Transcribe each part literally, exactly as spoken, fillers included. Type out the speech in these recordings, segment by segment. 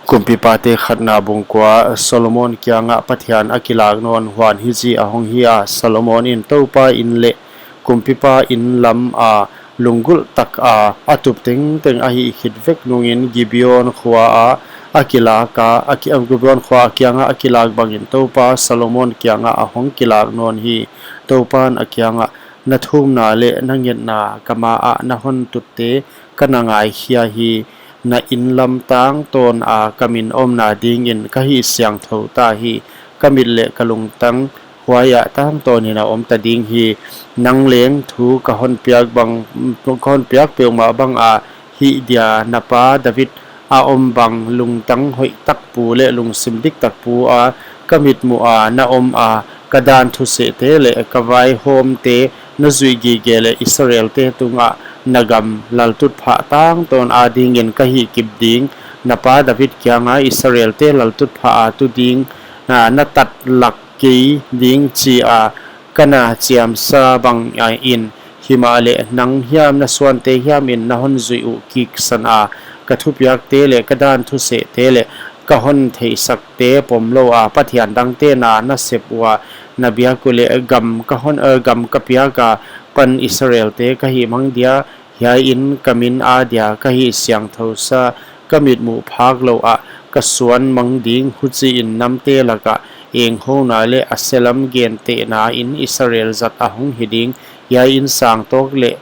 Kumpipate khatna bung kua. Solomon kiangah Pathian a kilak nawn. Huan hichi ahong hi a, Solomon in Toupa in leh kumpipa in lam a lunggulh taka a tup tengteng a hih khit vek nungin Gibeon khua a a kilak a, a ki, Gibeon khua a kiangah a kilak bangin Toupa Solomon kiangah ahong kilak nawn hi. Toupan a kiangah, na thumna leh na ngetna ka ma ah na hon tutte ka na ngaikhia hi. Na in lam tang tawn a ka min omna dingin ka hihsiangthou ta hi. Ka mit leh ka lungtang huaiah tangtawnin a om ta ding hi. Nang leng thu ka hon piak bang, ka hon piak peuhmah banga hih dia na pa David a om bang lungtang hoihtak pu leh lungsim diktak pu a ka mitmuh a na om a, ka dan thusehte leh ka vaihawmte na zuih gige leh Israelte tungah na gam laltutphah tangtawn adingin ka hihkip ding. Na pa David kianga Israelte laltutphah a tu ding, a, na tat lak kei ding chi a ka na chiamsa bangin, himahleh nang hiam na suante hiamin na hon zuih uh kiksan a, ka thupiakte leh ka dan thusehte leh ka hon theihsakte pomlou a Pathian dangte na na sep ua na biak uleh gam ka hon, eh, gam ka piak a pan Israelte ka hihmang dia, hiaiin ka min adia ka hihsiangthousa ka mitmuh phak louah ka suan mang ding. Huchiin namte lakah enghouna leh a selam gentehna in Israel zat ahong hi ding. Hiaiin sang tawk leh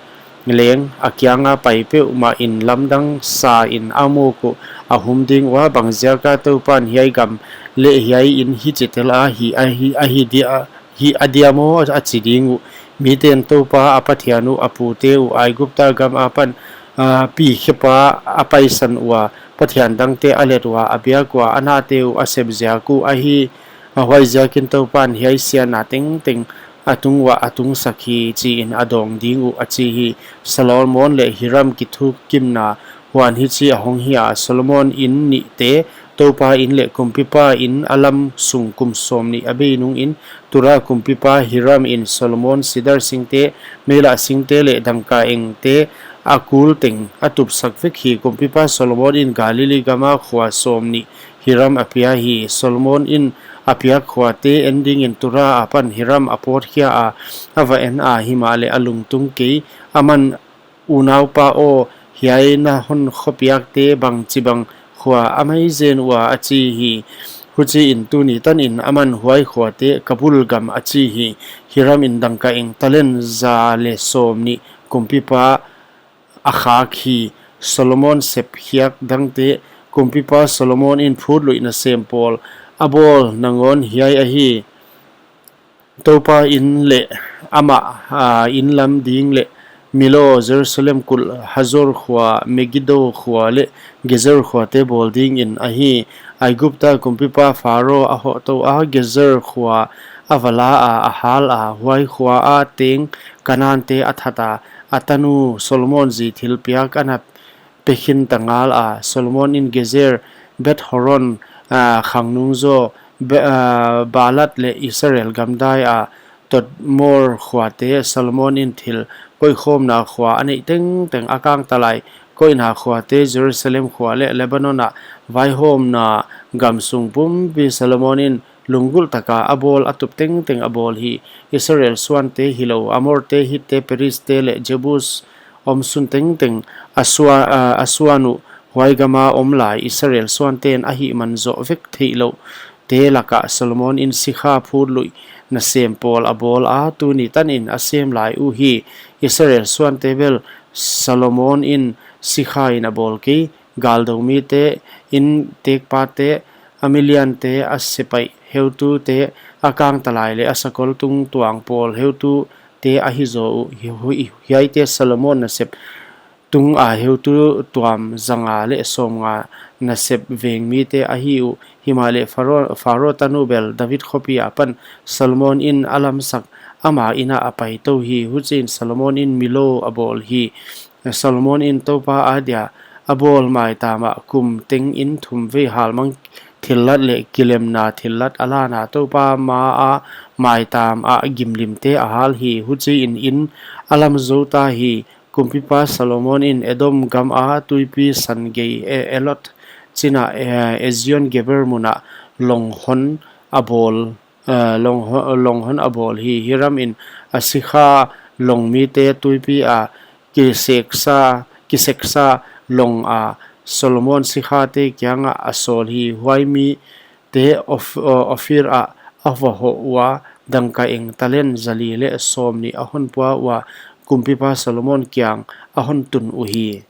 leng a kianga pai peuhmahin lamdang sain a muk uh a hum ding ua, bangziaka Toupan hiai gam leh hiai in hichi tel a hih, a hih, a hih dia, hih a dia maw, a chi ding uh. Miten Toupa a Pathian uh a pute uh Aigupta gam apan, a, pi khepa a paisan ua, pathian dangte a let ua, a biak ua, a nate uh a sep ziak uh ahi, a huaiziakin Toupan hiai siatna tengteng a tung uah a tungsak hi, chiin a dawng ding uh, a chi hi. Solomon leh Hiram kithukimna. Huan hichi ahong hi a, Solomon in nihte, Toupa in leh kumpipa in a lam sung kum sawmnih a bei nungin, Tura kumpipa Hiram in Solomon sidar singte, meilah singte leh dangka engte a kul teng a tupsak vek hi. Kumpipa Solomon in Galili gama khua sawmnih Hiram a pia hi. Solomon in a piak khuate en dingin Tura apan Hiram a pawtkhia a, a va en a, himahleh a lungtung kei. Aman, unaupa aw, hiai na hon khopiakte bangchibang khua a mai zen ua, a chi hi. Huchiin tuni tanin aman huai khuate Kabul gam a chi hi. Hiram in dangka eng talent za leh sawmnih kumpipa a khak hi. Solomon sep khiak dangte. Kumpipa Solomon in phutluih nasem pawl a bawl nangawn hiai ahi. Toupa in leh amah, a, in lam ding leh Milo, Jerusalem kulh, Hazor khua, Megiddo khua leh Gezer khuate bawl dingin ahi. Aigupta kumpipa Pharo a hohtou a, Gezer khua a va la a, a hal a, huai khua a teng Kanante a that a, a tanu Solomon zi thilpiak ana pe khin ta ngal a. Solomon in Gezer, Beth-horon, a, khangnung zaw, Be-, a, Baalat leh Israel gamdai a Todmor khuate. Solomon in thil koihkhawmna khua a neih tengteng, a kangtalai koihna khuate, Jerusalem khua leh Lebanon a vaihawmna gam sung pumpi Solomon in lunggulh taka a bawl, a tup tengteng a bawl hi. Israel suante hilou, Amorte, Hitte, Perizte leh Jebus omsun tengteng a sua-, a, a suan uh, huai gama om lai Israel suanten a hihman zoh vek theihlouhte lakah Solomon in sikha phutluih nasem pawl a bawl a, tuni tanin a sem lai uhi. Israel suante bel Solomon in sikha in a bawl kei, galdou mite, in tekpate, a miliante, a sepaih heutute, a kangtalai leh a sakol tung tuang pawl heutute ahi zaw uh. Hi-, hi-, hiaite Solomon nasep tunga heutu tuam zanga leh sawmnga nasep veng mite ahi uh. Himahleh Pharo, Pharo tanu bel David khopi apan Solomon in a lamsak, ama in ah a paitou hi. Huchiin Solomon in Milo a bawl hi. Solomon in Toupa adia a bawl maitam ah kum tengin thumvei halmang thillat leh kilemna thillat a lan a, Toupa maa maitam ah gimlimte a hal hi. Huchiin in a lam zouta hi. Kumpipa Solomon in Edom gama tuipi sangei, e, Elot chin ah, eh, Ezion-geber mun ah long hon a bawl, eh, long ho-, long hon a bawl hi. Hiramin a sikha longmite tuipi a kiseksa, kiseksa long a Solomon sikhate kiangah a sawl hi. Huai mite Oph-, Ophir ah a va hoh ua, dangkaeng talent zali leh sawmnih a hon pua ua, kumpipa Solomon kiang a hon tun uhi.